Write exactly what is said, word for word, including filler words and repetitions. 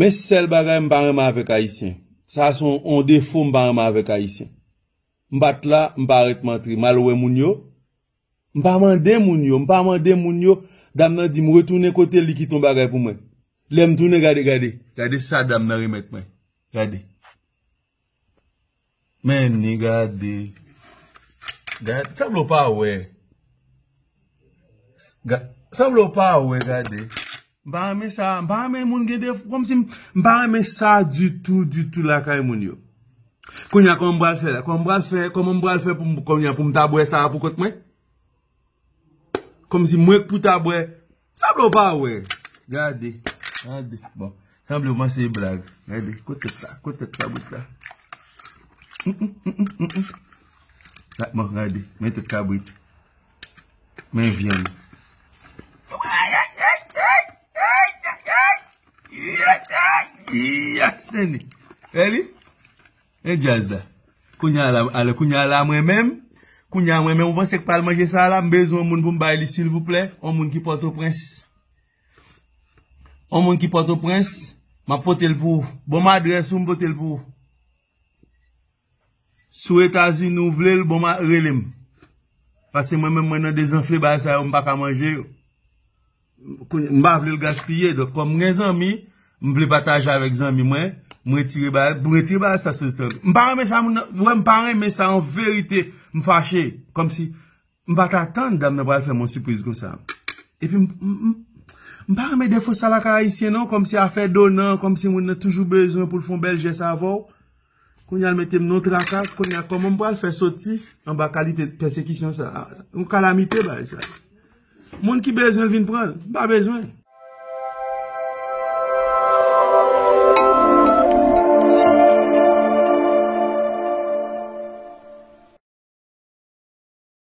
Men sèl bagay m pa renmen avèk Ayisyen. Sa se yon, yon defo m pa renmen avèk Ayisyen. M pa t la, m pa ret m antre. M al wè moun yo. M pa mande moun yo, m pa mande moun yo. Dam nan di m retounen kote l, li kite yon bagay pou mwen. Lè m tounen, gade, gade. Gade sa dam nan remèt mwen. Gade. Men ni gade. Gade, sanble w pa wè. Ga- Sanble w pa wè, gade. M pa renmen sa, m pa renmen moun gen defo, kòmsi m, m pa renmen sa ditou, ditou lakay moun yo. Kounye a, kòman m pral fè la? Kòman m pral fè, kòman m pral fè pou m, kounye a, pou m ta bwè sa a pou kont mwen? Kòmsi mwen k pou ta bwè. Sanble w pa wè. Gade. Gade. Bon. Sanble w panse e blag. Gade. Kote tèt la? Kote tèt kabrit la? Mm, mm, mm, mm, mm, mm. Ga- Bon, gade. Men tèt kabrit. Men vyann. Yes, Seni. Eli? E djaz la. Kounye a la, ale, kounye a la, mwen menm. Kounye a mwen menm, ou panse k pral manje sa la? M bezwen yon moun pou m bay li, silvouplè. Yon moun ki Pòtoprens. Yon moun ki Pòtoprens. M ap pote l pou ou. Bon, m adrès ou, m pote l pou ou. Si w Etazini, ou vle l, bon, ma- rele m. Paske mwen menm, mwen nan dezanfle bagay sa yo, m pa ka manje yo. Kounye- m pa vle l gaspiye. Donk, kòm m gen zanmi, m vle pataje avèk zanmi mwen, m retire bagay, m retire bagay sa sou Instagram. M pa renmen sa moun nan, wè, m pa renmen sa an verite. M fache. Kòmsi m pa t atann dam nan pral fè m yon sipriz konsa. Epi m, m, m, m pa renmen defo sa lakay Ayisyen non, kòmsi afè donan, kòmsi moun nan toujou bezwen pou l fè yon bèl jès avè w. Kounye a l mete m nan traka, kounye a kòman m pral fè soti anba kalite pèsekisyon sa? Yon kalamite bagay sa. Moun ki bezwen l vin pran l, m pa bezwen.